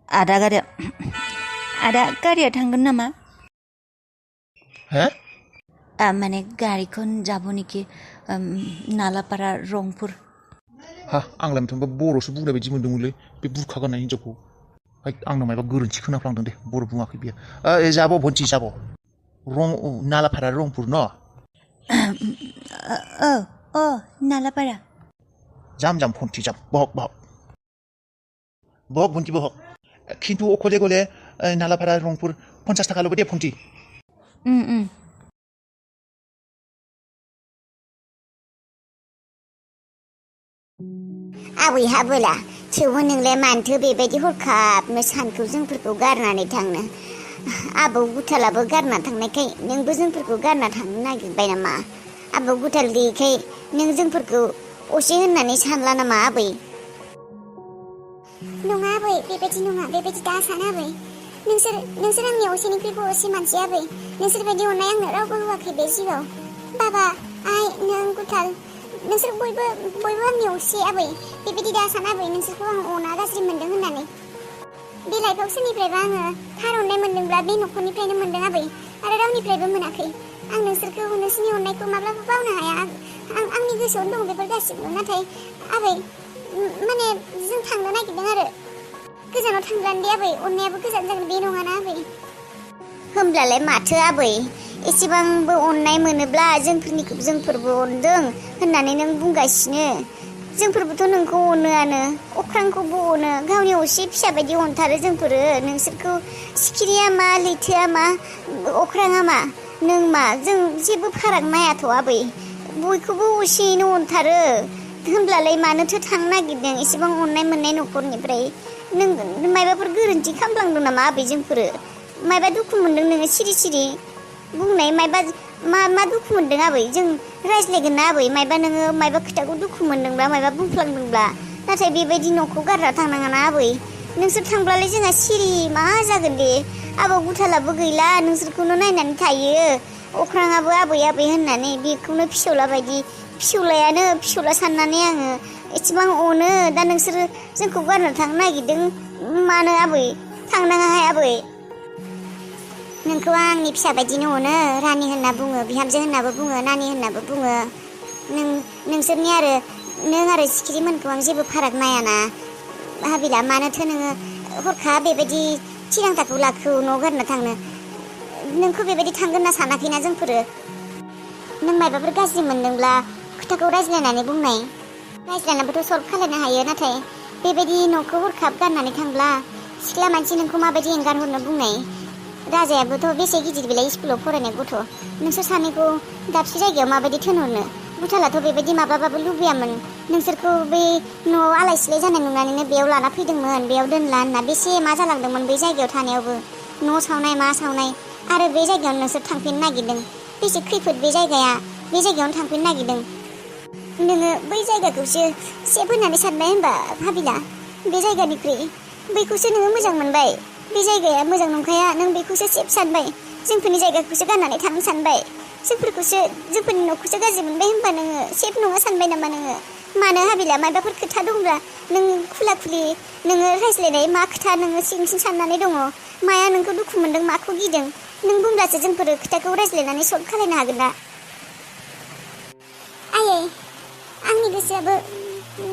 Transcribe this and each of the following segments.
आदा गारिया थांगोन नामा? हे? माने गारिखौनो जाबो निखि नालापारा रंपुर। हा आंलाय माथो बर'सो बुंनाय बायदि मोनदोंमोनलै बे बुरखा गाननाय हिनजावखौ। आंनो माबा गोरोन्थि खोनाफ्लांदों दे, बर' बुङाखै बियो। जाब' भन्टि जाब'। नालापारा रंपुर न'? नालापारा। जाम भन्टि जाम बहक भन्टि बहक। खिन्थु अकले गले नालापारा रंपुर 50 थाखाल' दे भन्टि। आबैहाबोला थेवबो नोंलाय मानोथो बेबायदि हरखाबनो सानखौ जोंफोरखौ गारनानै थांनो? आबौ गुथालाबो गारना थांनायखाय नोंबो जोंफोरखौ गारना थांनो नागिरबाय नामा? आबौ गुथाल गैयैखाय नों जोंफोरखौ असे होननानै सानला नामा आबै? नङा आबै, बेबायदि नङा, बेबायदि दा सान आबै। नोंसोर आंनि असेनिख्रुइबो असे मानसि आबै। नोंसोर बायदि अननाय आंनो रावबो होआखै बे जिउआव। बाबा, आइ, नों गुथाल, नोंसोर बयबो आंनि असे आबै। बेबायदि दा सान आबै नोंसोरखौ आं अना गाज्रि मोनदों होननानै। बे लाइफआव सोरनिफ्रायबा आङो थार अननाय मोनदोंब्ला बे न'खरनिफ्रायनो मोनदों आबै, आरो रावनिफ्रायबो मोनाखै। आं नोंसोरनि अननायखौ माब्लाबा बावनो हाया। आंनि गोसोआवनो दं बेफोर गासिबो। नाथाय आबै, माने जों थांनो नागिरदों आरो गोजानाव थांब्लानो दे आबै, अननायाबो गोजान जागोन बे नङाना आबै? होमब्लालाय माथो आबै, एसेबांबो अननाय मोनोब्ला जोंफोरबो अनदों होननानै नों बुंगासिनो। जोंफोरबोथ' नोंखौ अनोआनो, अख्रांखौबो अनो, गावनि असे फिसा बायदि अनथारो जोंफोरो। नोंसोरखौ सिखिरिया मा, लैथोआ मा, अख्राङा मा, नों मा, जों जेबो फाराग नायाथ' आबै। बयखौबो असेयैनो अनथारो। होमब्लालाय मानोथो थांनो नागिरदों एसेबां अननाय मोननाय न'खरनिफ्राय? नों मायबाफोर गोरोन्थि खालामफ्लांदों नामा आबै जोंफोरो? मायबा दुखु मोनदों नोङो सिरि बुंनाय? मा दुखु मोनदों आबै? जों रायज्लायगोन ना आबै? नोङो मायबा खोथाखौ दुखु मोनदोंब्ला, मायबा बुंफ्लांदोंब्ला। नाथाय बेबायदि न'खौ गारना थांनाङा ना आबै। नोंसोर थांब्लालाय जोंहा सिरि मा जागोन दे? आबौ गुथालाबो गैला, नोंसोरखौनो नायनानै थायो। अख्राङाबो आबै होननानै बेखौनो फिसौला साननानै आङो एसेबां अनो। दा नोंसोरो जोंखौ गारना थांनो नागिरदों, मानो आबै? थांनाङाहाय आबै। नोंखौ आंनि फिसा बायदिनो अनो, रानि होनना बुङो, बिहामजो होननाबो बुङो, नानि होननाबो बुङो। नोंसोरनि नों आरो सिखिरिमोनखौ आं जेबो फाराग नायाना हाबिला। मानोथो नोङो हरखाब बेबायदि थिरांथाखौ लाखो न' गारना थांनो? नोंखौ बेबायदि थांगोन होनना सानाखैना जोंफोरो। नों मायबाफोर गाज्रि मोनदोंब्ला खोथाखौ रायज्लायनानै बुंनाय, रायज्लायनानैबोथ' सल्भ खालामनो हायो। नाथाय बेबायदि न'खौ हरखाब गारनानै थांब्ला सिख्ला मानसि नोंखौ माबायदि एंगारहरनो बुंनाय? राजायाबोथ' बेसे गिदिर बेलाय स्कुलाव फरायनाय गथ'। नोंसोर सानैखौ दाबसे जायगायाव माबायदि थिनहरनो? गुथालाथ' बेबायदि माब्लाबाबो लुबैयामोन। नोंसोरखौ बै न'आव आलाय सिलाय जानाय नुनानैनो बेयाव लाना फैदोंमोन, बेयाव दोनला होनना। बेसे मा जालांदोंमोन बै जायगायाव थानायावबो, न' सावनाय मा सावनाय। आरो बे जायगायावनो नोंसोर थांफिननो नागिरदों। बेसे खैफोद बे जायगाया, बे जायगायावनो थांफिननो नागिरदों। नोङो बै जायगाखौसो सेफ होननानै सानबाय होनबा हाबिला? बे जायगानिख्रुइ बैखौसो नोङो मोजां मोनबाय? बे जायगाया मोजां नंखाया, नों बेखौसो सेफ सानबाय? जोंफोरनि जायगाखौसो गारनानै थांनो सानबाय? जोंफोरनि न'खौसो गाज्रि मोनबाय होनबा नोङो सेफ नङा सानबाय नामा नोङो? मानो हाबिला? मायबाफोर खोथा दंब्ला नों खुला खुलि नोङो रायज्लायनाय, मा खोथा नोङो सिं साननानै दङ? माया नोंखौ दुखु मोनदों, माखौ गिदों? नों बुंब्लासो जोंफोर खोथाखौ रायज्लायनानै सल्भ खालामनो हागोन ना? आयै, आंनि गोसोआबो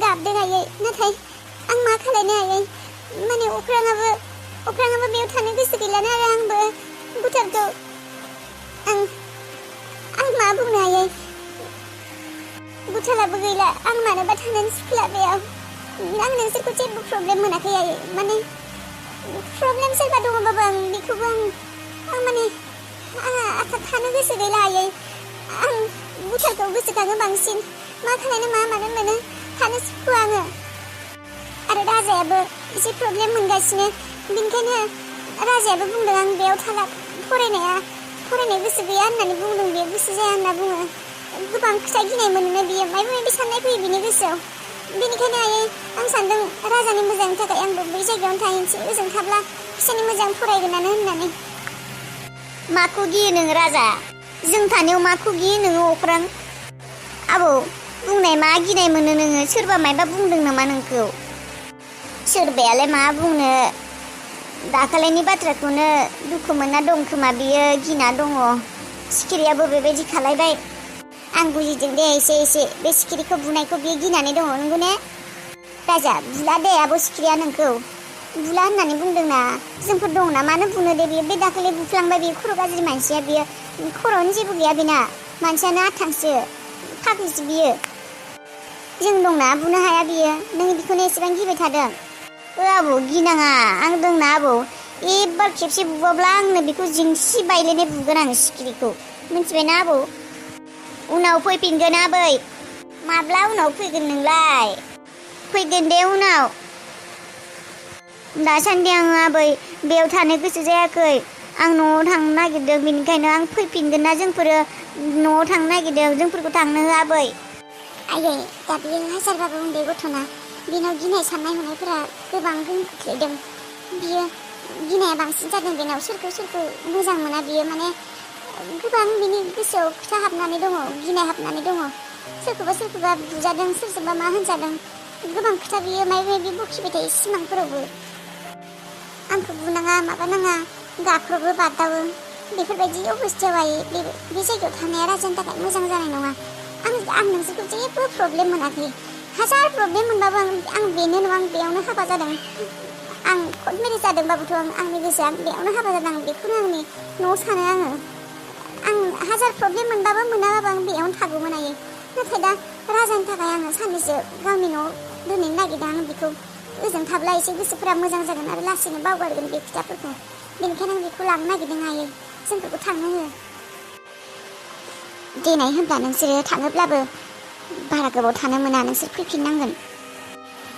गाबदों आयै, नाथाय आं मा खालायनो आयै? माने अख्राङाबो बेयाव थानो गोसो गैलाना, आरो आंबो गुथालखौ आं मा बुंनो आयै? गुथालाबो गैला, आं मानोबा थानानै सुखुला बेयाव। आं नोंसोरखौ जेबो प्रब्लेम मोनाखै आयै। माने प्रब्लेम सोरबा दङबाबो आं बेखौबो आंहा थानो गोसो गैला आयै। आं गुथालखौ गोसोखाङो बांसिन। मा खालायनो मा मानो मोनो, थानो सुखुवा आङो। आरो राजायाबो एसे प्रब्लेम मोनगासिनो, बेनिखायनो राजायाबो बुंदों आं बेयाव थाला, फरायनाय गोसो गैया होननानै बुंदों। बेयो गोसो जाया होनना बुङो। गोबां खोथा गिनाय मोनोनो बियो, माबा माबि साननाय फैयो बिनि गोसोआव। बेनिखायनो आयै, आं सानदों राजानि मोजांनि थाखाय आंबो बै जायगायावनो थाहैनोसै। ओजों थाब्ला फिसानि मोजां फरायगोनानो होननानै। माखौ गियो नों राजा? जों थानायाव माखौ गियो नोङो अख्रां? आबौ बुंनाय, मा गिनाय मोनो नोङो? सोरबा मायबा बुंदों नामा नोंखौ? सोरबायालाय मा बुंनो? दाखालिनि बाथ्राखौनो दुखु मोनना दं खोमा बियो गिना दङ सिखिरियाबो बेबायदि खालायबाय आं बुजिदों दे एसे बे सिखिरिखौ बुनायखौ बियो गिनानै दङ नंगौ ने राजा बुला दे आब' सिखिरिया नोंखौ बुला होननानै बुंदोंना जोंफोर दंना मानो बुनो दे बियो बे दाखालि बुफ्लांबाय बियो खर' गाज्रि मानसिया बियो खर'नि जेबो गैया बेना मानसियानो आथांसो फाग्लिसो बियो जों दंना बुनो हाया बियो नों बेखौनो एसेबां गिबाय थादों आबौ गिनाङा आं दंना आबौ एबार खेबसे बुबाब्ला आंनो बेखौ जिंसि बायलायनाय बुगोन आं सिखिरिखौ मिथिबायना आबौ उनाव फैफिनगोन आबै माब्ला उनाव फैगोन नोंलाय फैगोन दे उनाव दासान्दि आं आबै बेयाव थानो गोसो जायाखै आं न'आव थांनो नागिरदों बेनिखायनो आं फैफिनगोन ना जोंफोरो न'आव थांनो नागिरदों जोंफोरखौ थांनो हो आबै आयै दा बियो हाजारबाबो उन्दै गथ'ना बेनाव गिनाय साननाय हनायफोरा गोबां गोहोम खोख्लैदों बियो गिनाया बांसिन जादों बेनाव सोरखौ मोजां मोना बियो माने गोबां बिनि गोसोआव खोथा हाबनानै दङ गिनाय हाबनानै दङ सोरखौबा बुजादों सोरजोंबा मा होनजादों गोबां खोथा बियो माबा माबि बखिबाय थायो सिमांफोरावबो आंखौ बुनाङा माबा नाङा गाख्रबो बादावो बेफोरबायदि अबस्थायाव बे जायगायाव थानाया राजानि थाखाय मोजां जानाय नङा आं नोंसोरखौ जेबो प्रब्लेम मोनाखै हाजार प्रब्लेम मोनबाबो आं बेनो नङा आं बेयावनो हाबा जादों आं कर्ट मेरेज जादोंबाबोथ' आंनि गोसोआ बेयावनो हाबा जादों आं बेखौनो आंनि न'आव सानो आं हाजार प्रब्लेम मोनबाबो मोनाबाबो आं बेयावनो थागौमोन आयै नाथाय दा राजानि थाखाय आङो साननैसो गावनि न'आव दोनहैनो नागिरदों आं बेखौ ओजों थाब्ला एसे गोसोफोरा मोजां जागोन आरो लासैनो बावगारगोन बे खोथाफोरखौ बेनिखायनो आं बेखौ लांनो नागिरदों आयै जोंफोरखौ थांनो हो देनाय होनब्ला नोंसोरो थाङोब्लाबो बारा गोबाव थानो मोना नोंसोर फैफिननांगोन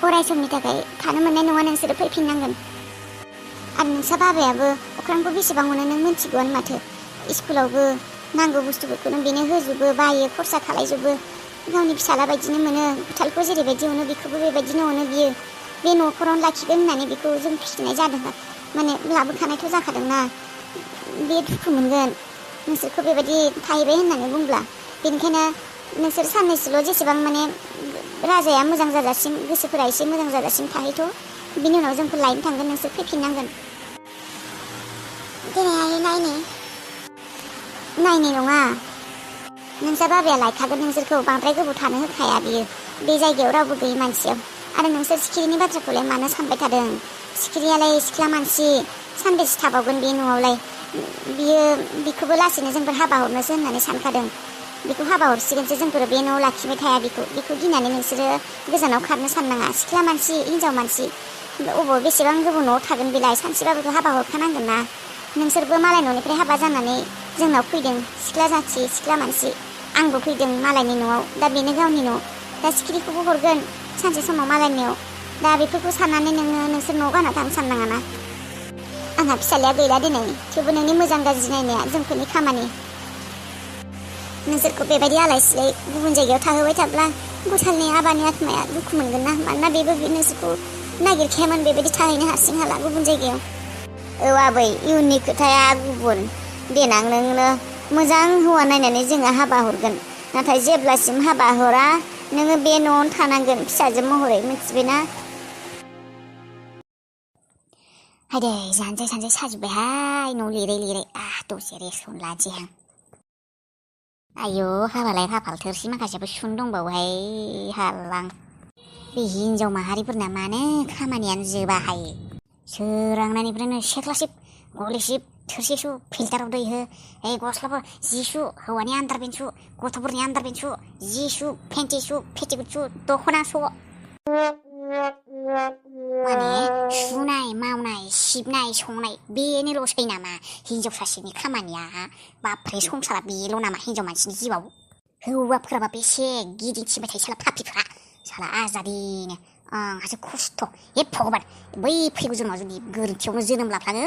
अराय समनि थाखाय थानो मोननाय नङा नोंसोरो फैफिननांगोन आरो नोंसा बाबायाबो अख्रांखौ बेसेबां मोनो नों मिथिगौआनो माथो स्कुलावबो नांगौ बुस्थुफोरखौनो बेनो होजोबो बायो खरसा खालायजोबो गावनि फिसाला बायदिनो मोनो फिसालखौ जेरैबायदि अनो बेखौबो बेबायदिनो अनो बियो बे न'खरावनो लाखिगोन होननानै बेखौ जों फिसिनाय जादों माने लाबोखानायथ' जाखादोंना बे दुखु मोनगोन नोंसोरखौ बेबायदि थाहैबाय होननानै बुंब्ला बेनिखायनो नोंसोर साननैसोल' जेसेबां माने राजाया मोजां जाजासिम गोसोफोरा एसे मोजां जाजासिम थाहैथ' बिनि उनाव जोंखौ लायनो थांगोन नोंसोर फैफिननांगोन दिनै आयै नायनाय नङा नोंसा बाबाया लायखागोन नोंसोरखौ बांद्राय गोबाव थानो होखाया बियो बे जायगायाव रावबो गैयै मानसियाव आरो नोंसोर सिखिरिनि बाथ्राखौलाय मानो सानबाय थादों सिखिरियालाय सिख्ला मानसि सानबेसे थाबावगोन बे न'आवलाय बिखौबो लासैनो जोंफोर हाबा हरनोसो होननानै सानखादों बेखौ हाबा हरसिगोनसो जोंफोर बे न'आव लाखिबाय थाया बेखौ गिनानै नोंसोरो गोजानाव खारनो साननाङा सिख्ला मानसि हिन्जाव मानसि अबाव बेसेबां गोबाव न'आव थागोन बेलाय सानसेबाबोथ' हाबा हरखानांगोन ना नोंसोरबो मालाय न'निफ्राय हाबा जानानै जोंनाव फैदों सिख्ला जाथि सिख्ला मानसि आंबो फैदों मालायनि न'आव दा बेनो गावनि न' दा सिखिरिखौबो हरगोन सानसे समाव मालायनियाव दा बेफोरखौ साननानै नोंसोर न'आव गाना थानो साननाङा ना आंहा फिसालाया गैला दिनै थेवबो नोंनि मोजां गाज्रि नायनाया जोंफोरनि खामानि नोंसोरखौ बेबायदि आलाय सिलाय गुबुन जायगायाव थाहोबाय थाब्ला गसालनि आबानि आत्माया दुखु मोनगोन ना मानोना बेबो नोंसोरखौ नागिरखायामोन बेबायदि थाहैनो हारसिं हाला गुबुन जायगायाव औ आबै इयुननि खोथाया गुबुन देनां नोंनो मोजां हौवा नायनानै जोङो हाबा हरगोन नाथाय जेब्लासिम हाबा हरा नोङो बे न'आवनो थानांगोन फिसाजो महरै मिथिबायना हायदै जानजाय साजोब्बायहाय न' लिरै दसे रेस्ट लानोसै आं आयौ हाबालाय हाबाल थोरसि माखासेबो सुनो दंबावोहाय हालां बे हिन्जाव माहारिफोरना मानो खामानियानो जोबाहाय सोरांनायनिफ्रायनो सेख्लासिब गलिसिब थोरसि सु फिल्टाराव दै हो गस्लाफोर जि सु हौवानि आन्दारपेन्ट सु गथ'फोरनि आन्दारपेन्ट सु जि सु फेन्टि सु पेटिकुट सु दख'ना सु माने सुनाय मावनाय सिबनाय संनाय बेनोल'सै नामा हिन्जाव सासेनि खामानिया बाफ्रे संसारा बेल' नामा हिन्जाव मानसिनि जिउआव हौवाफोराबा बेसे गिदिंथिबाय थायो साला फापिफ्रा साला आजादिनो आंहासो खस्थ' हे भगबान बै फैगौ जोनोमाव जुदि गोरोन्थियावनो जोनोम लाफ्लाङो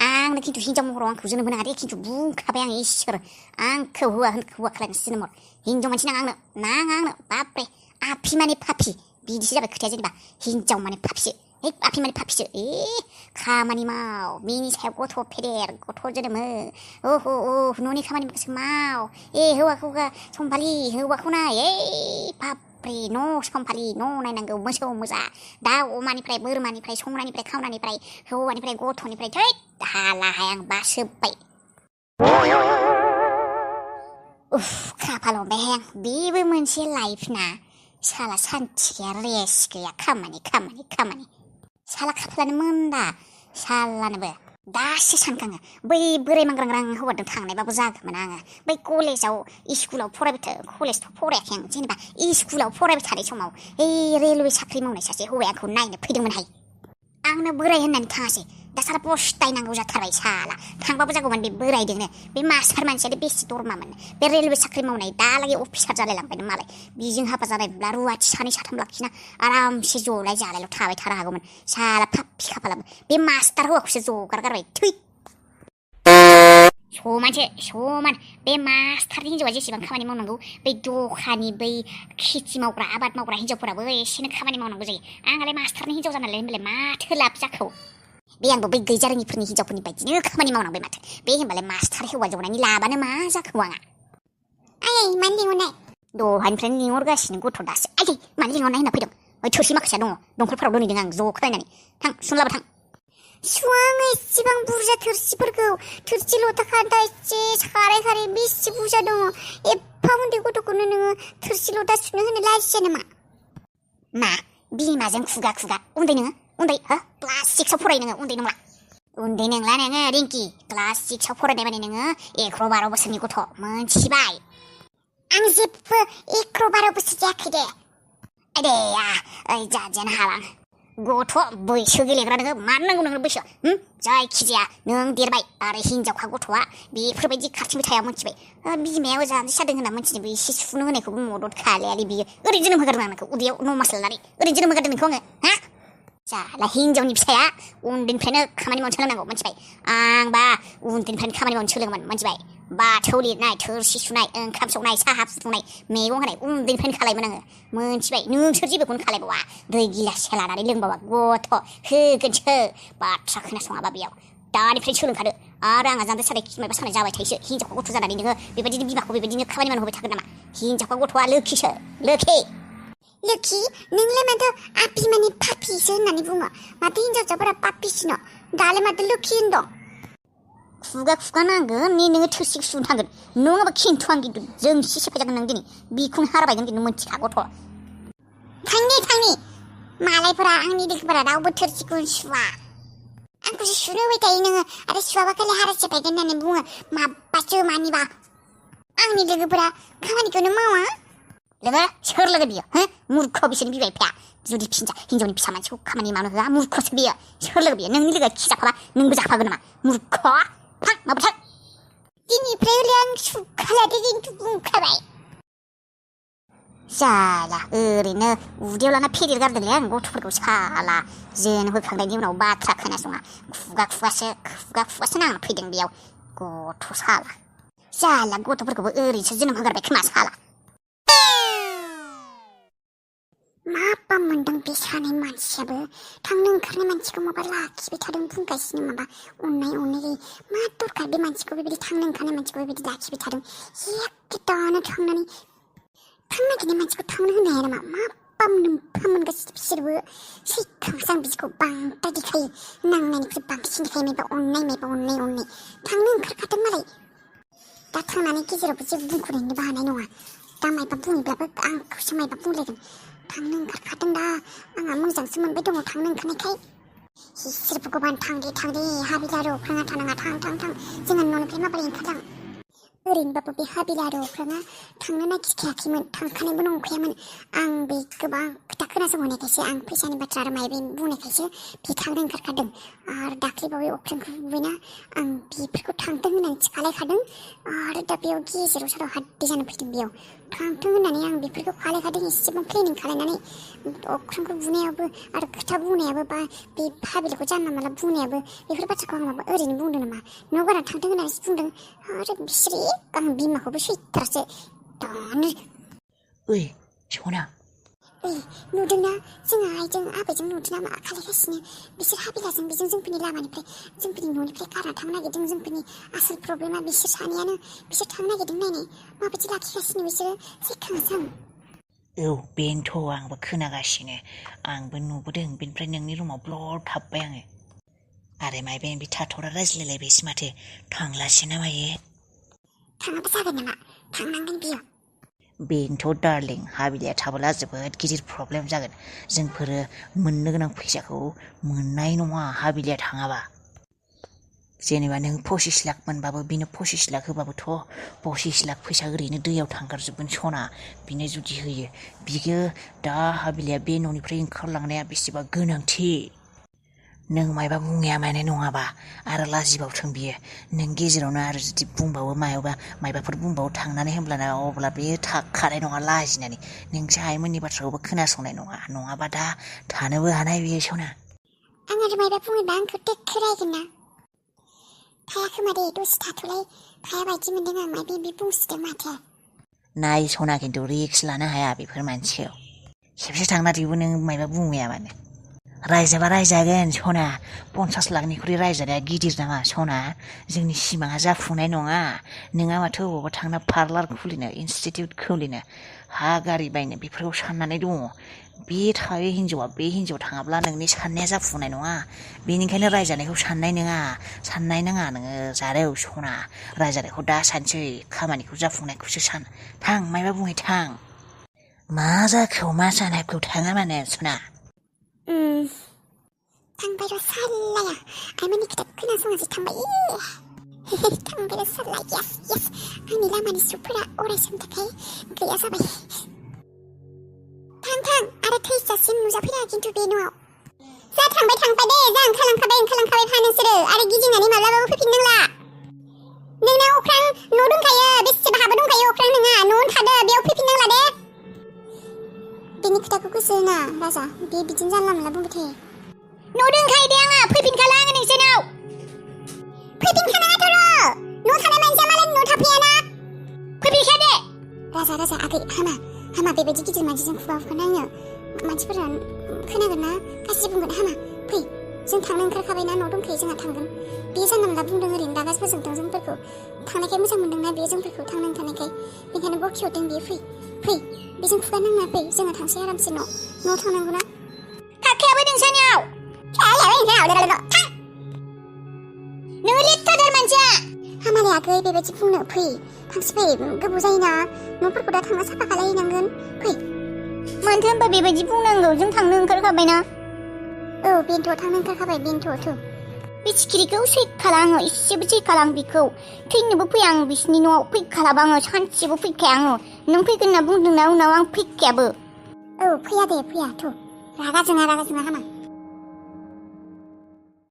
आंनो खिन्थु हिन्जाव महराव आंखौ जोनोम होनो हादे खिन्थु बुंखाबाय आं इसोर आंखौ हौवा खालायनासो जोनोम हर हिन्जाव मानसि नाङा आंनो बाप्रे आफि माने पापि बिदिसो जाबाय खोथाया जेनेबा हिन्जाव माने पापिसो आफि माने पापिसो खामानि माव बिनि सायाव गथ' फेदेर गथ' जोनोम हो न'नि खामानि माखासे माव हौवाखौ सम्भालि हौवाखौ नाय बाप बापरे न' समफारि न' नायनांगौ मोसौ मोसा दाउ अमानिफ्राय बोरमानिफ्राय संनायनिफ्राय खावनायनिफ्राय हौवानिफ्राय गथ'निफ्राय थै हालाहाय आं बासोब्बाय उफ खाफाल हमबायहाय आं बेबो मोनसे लाइफ ना साला सान्थि गैया रेस गैया खामानि साला खाफालानो मोनदा सालानोबो दासो सानखाङो बै बोराय मांग्रां हौवाजों थांनायबाबो जागौमोन आङो बै कलेजाव स्कुलाव कलेजथ' फरायाखै आं जेनेबा स्कुलाव फरायबाय थानाय समाव ओइ रेलवे साख्रि मावनाय सासे हौवाया आंखौ नायनो फैदोंमोनहाय आंनो बोराय होननानै थाङासै दा साला पस्तायनांगौ जाथारबाय साला थांबाबो जागौमोन बे बोरायदोंनो बे मास्टार मानसियानो बेसे दरमामोन बे रेलवे साख्रि मावनाय दालागै अफिसार जालायलांबायनो मालाय बिजों हाबा जानायब्ला रुवाथि सानै साथाम लाखिना आरामसे जलाय जालायल' थाबाय थानो हागौमोन साला फाफि खाफालाबो बे मास्टार हौवाखौसो जगारगारबाय थै समान बे मास्टारनि हिन्जावा जेसेबां खामानि मावनांगौ बै दखानि बै खेथि मावग्रा आबाद मावग्रा हिन्जावफोराबो एसेनो खामानि मावनांगौ जायो आंहालाय मास्टारनि हिन्जाव जानानै होनबालाय माथो लाब जाखौ बे आंबो बै गैजारोङिफोरनि हिन्जावफोरनि बायदिनो खामानि मावनांबाय माथो बे होनबालाय मास्टार हौवा जनायनि लाबानो मा जाखो आंहा आयै मानो लिंहरनाय दहायनिफ्रायनो लिंहरगासिनो गथ' दासो आयै मानो लिंहरनाय होनना फैदों ओइ थोरसि माखासेया दङ दंखलफोराव दोनहैदों आं ज' खालायनानै थां सुनलाबो थां सुवा आङो एसेबां बुरजा थोरसिफोरखौ थोरसि लथा खान्था एसे खारै बेसे बुरजा दङ एफा उन्दै गथ'खौनो नोङो थोरसि लथा सुनो होनो लाजिया नामा मा बिमाजों खुगा उन्दै नोङो उन्दै हो क्लास 6 आव फरायो नोङो उन्दै नंला नोङो रिंकि क्लास 6 आव फरायनाय माने नोङो 11-12 बोसोरनि गथ' मोनथिबाय आं जेबो 11-12 बोसोर जायाखै दे दे ओइ जाजेन हाला गथ' बैसो गेलेग्रा नोङो मानो नांगौ नोंनो बैसो जायखिजाया नों देरबाय आरो हिनजावखा गथ'आ बेफोरबायदि खारथिंबाय थाया मोनथिबाय बिमाया जानजि सादों होनना मोनथिदों एसे सुनो होनायखौबो मदद खालायालै बियो ओरैनो जोनोम होगारदों आं नोंखौ उदैयाव 9 मास लानानै ओरैनो जोनोम होगारदों नोंखौ आङो हा जाला हिनजावनि फिसाया उन्दैनिफ्रायनो खामानि मावनो सोलोंनांगौ मोनथिबाय आंबा उन्दैनिफ्रायनो खामानि मावनो सोलोङोमोन मोनथिबाय बाथौ लिरनाय थोरसि सुनाय ओंखाम संनाय साहा फुदुंनाय मैगं होनाय उन्दैनिफ्रायनो खालायोमोन आङो मोनथिबाय नोंसोर जेबोखौनो खालायबावा दै गिलाससे लानानै लोंबावा गथ' होगोनसो बाथ्रा खोनासङाबा बेयाव दानिफ्रायनो सोलोंखादो आरो आंहा जान्दै सानाय खिमायबा सानाय जाबाय थायोसो हिनजावखौ गथ' जानानै नोङो बेबायदिनो बिमाखौ बेबायदिनो खामानि मावनो होबाय थागोन नामा हिनजावखा गथ'आ लोखिसो लोखि नोंलाय माथो आपि माने पापिसो होननानै बुङो माथो हिनजावसाफोरा पापिसिनो दालाय माथो लोखि होनदों खुगा नांगोन नोङो थोरसिखौ सुनो थांगोन नङाबा खिन्थु आं जोंसि सेफायजागोन नों दिनै बिखौनो हाराबायगोन दिनै मोनथिखा गथ' थांनि मालायफोरा आंनि लोगोफोरा रावबो थोरसिखौनो सुवा आंखौसो सुनो होबाय थायो नोङो आरो सुवाबा खालि हारा सेफायगोन होननानै बुङो माबासो मानिबा आंनि लोगोफोरा खामानिखौनो मावा लोगो सोर लोगो बियो हो मुर्ख बिसोरनि बिमा बिफाया जुदि हिनजावनि फिसा मानसिखौ खामानि मावनो होआ मुर्खसो बियो सोर लोगो बियो नोंनि लोगोआ खिजाफाबा नोंबो जाफागोन नामा मुर्ख थां माबा थां दिनैफ्राय हले आं सुखालादे खिन्थु बुंखाबाय जाला ओरैनो उदैयाव लाना फेदेरगारदोंलै आं गथ'फोरखौ साला जोनोम होखांनायनि उनाव बाथ्रा खोनासङा खुगासो नांना फैदों बेयाव गथ' जाला गथ'फोरखौबो ओरैनोसो जोनोम होगारबाय खोमा साला माबा मोनदों बे सानै मानसियाबो थांनो ओंखारनाय मानसिखौ माबा लाखिबाय थादों बुंगासिनो माबा अननाय मा दरखार बे मानसिखौ बेबायदि थांनो ओंखारनाय मानसिखौ बेबायदि लाखिबाय थादों एखे दानो थांनो नागिरनाय मानसिखौ थांनो होनो हाया नामा माबा मोनफा मोनगासिनो बिसोरबो सैखांसो आं बिदिखौ बांद्राय देखायो नांनायनिख्रुइ बांसिन देखायो मायबा अननाय थांनो ओंखारखादों मालाय दा थांनानै गेजेरावबो जेबो बुंख'नोबो हानाय नङा दा मायबा बुङोब्लाबो आंखौसो मायबा बुंलायगोन थांनो ओंखारखादों दा आंहा मोजांसो मोनबाय दङ थांनो ओंखारनायखाय इसोर भगबान थांदे हाबिला अख्राङा थानाङा थां जोङो न'निफ्राय माबोरै ओंखारलां ओरैनोबाबो बे हाबिला अख्राङा थांनो नागिरखायाखैमोन थांखानायबो नंखायामोन आं बे गोबां खोथा खोनासंहरनायखायसो आं फैसानि बाथ्रा आरो मायबा बुंनायखायसो बे थांनो ओंखारखादों आरो दाख्लैबावै अख्रांखौ नुबायना आं बेफोरखौ थांथों होननानै खालायखादों आरो दा बेयाव गेजेराव साराव हाद्दै जानो फैदों बेयाव थांथों होननानै आं बेफोरखौ खालायखादों एसेबां प्लेनिं खालायनानै अख्रांखौ बुनायाबो आरो खोथा बुंनायाबो बा बे हाबिलाखौ जानला माला बुंनायाबो बेफोर बाथ्राखौ आं माबा ओरैनो बुंदों नामा न' बारा थांथों होननानैसो बुंदों आरो बिसोरो आं बिमाखौबो सैथारासो दानो ओइ सना नुदोंना जोंहा आइजों आबैजों नुदोंना मा खालायगासिनो बिसोर हाबिलाजों बेजों जोंफोरनि लामानिफ्राय जोंफोरनि न'निफ्राय गारना थांनो नागिरदों जोंफोरनि आसोल प्रब्लेमा बिसोर सानैयानो बिसोर थांनो नागिरदों नायनाय माबायदि लाखिगासिनो बिसोरो सैखांसो आं औ बेनोथ' आंबो खोनागासिनो आंबो नुबोदों बेनिफ्राय नोंनि रुमाव ब्लड हाबबाय आङो आरो मायबा बे थाथ'रा रायज्लायलायबायसो माथो थांलासो ना मायो थाङाबो जागोन नामा थांनांगोन बियो बेनोथ' डार्लिं हाबिलिया थाबोला जोबोद गिदिर प्रब्लेम जागोन जोंफोरो मोननो गोनां फैसाखौ मोननाय नङा हाबिलिया थाङाबा जेनेबा नों 25 लाख मोनबाबो बिनो 25 लाख होबाबोथ' 25 लाख फैसा ओरैनो दैयाव थांगारजोबगोन सना बिनो जुदि होयो बियो दा हाबिलिया बे न'निफ्राय ओंखारलांनाया बेसेबा गोनांथि नों मायबा बुंनाया माने नङाबा आरो लाजिबावथों बियो नों गेजेरावनो आरो जुदि बुंबावो मायबाफोर बुंबावो थांनानै होमब्लाना अब्ला बेयो थाखानाय नङा लाजिनानै नोंसो आइमोननि बाथ्राखौबो खोनासंनाय नङा नङाबा दा थानोबो हानाय बियो सना आं आरो मायबा बुङोबा आंखौ टेक्खोरायगोन ना थाया खोमा दे दसे थाथ'लाय थाया बायदि मोनदों आं मायबा बे बुंसोदों माथो नाय सना खिन्थु रिक्स लानो हाया बेफोर मानसिखौ खेबसे थांना थेवबो नों मायबा बुंनाया मानो रायजाबा रायजागोन सना 50 लाखनिख्रुइ रायजानाया गिदिर नामा सना जोंनि सिमाङा जाफुंनाय नङा नोंहा माथो अबावबा थांना पार्लार खुलिनो इनस्टिटिउट खुलिनो हा गारि बायनो बेफोरखौ साननानै दङ बे थायो हिनजावा बे हिनजाव थाङाब्ला नोंनि साननाया जाफुंनाय नङा बेनिखायनो रायजानायखौ साननाय नाङा नोङो जारौ सना रायजानायखौ दा सानसै खामानिखौ जाफुंनायखौसो सान थां मायबा बुंहै थां मा जाखो मा जानायखौ थाङा मानो सना थांबाय र' साल्लाया आइमोननि खोथा खोनासङासै थांबाय थांबाय र' साल्ला येस आंनि लामानि सुबुंफोरा अरायसमनि थाखाय गैया जाबाय थां आरो थैजासिम नुजाफैया खिन्थु बे न'आव जा थांबाय दे जा ओंखारलांखाबाय फा नोंसोरो आरो गिदिंनानै माब्लाबाबो फैफिननांला नोंना अख्रां न' दंखायो बेसेबा हाबो दंखायो अख्रां नोङा न'आवनो थादो बेयाव फैफिननांला दे बेनि खोथाखौ गोसो होना राजा बे बिदिनो जानला मोनला बुंबाय थायो न' दंखायो दे आंहा फैफिनखाला आङो नोंसोरनाव फैफिनखानाङाथ' र' न' थानाय मानसिया मालायनि न' थाफैयाना फैफिनखा दे राजा आगै हामा बेबायदि गिदिर मानसिजों खुगा नाङो मानसिफोरा खोनागोन ना गासै बुंगोन हामा फै जों थांनो ओंखारखाबायना न' दंखायो जोंहा थांगोन बे जानला मोनला बुंदों ओरैनो रागा फोजोंदों जोंफोरखौ थांनायखाय मोजां मोनदोंना बेयो जोंफोरखौ थांनो ओंखारनायखाय बेनिखायनो बखिहरदों बेयो फै बेजों खुगा नांना फै जोङो थांसै आरामसे न'आव थांनांगौ ना खाखायाबो नोंसानियाव नोङो लेथ्रादार मानसिया हामालाय आगै बेबायदि बुंनो फै थांसै फै गोबाव जायोना न'फोरखौ दा थांना साफा खालायहैनांगोन फै मानोथो होनबा बेबायदि बुंनांगौ जों थांनो ओंखारखाबायना औ बेनोथ' थांनो ओंखारखाबाय बेनोथ' बे सिखिरिखौ सैखाला आङो एसेबो सैखाला आं बेखौ थैनोबो फैया आं बिसिनि न'आव फैखालाबा आङो सानसेबो फैखाया आङो नों फैगोन होनना बुंदोंना उनाव आं फैखायाबो औ फैया दे फैयाथ' रागा जोङा हामा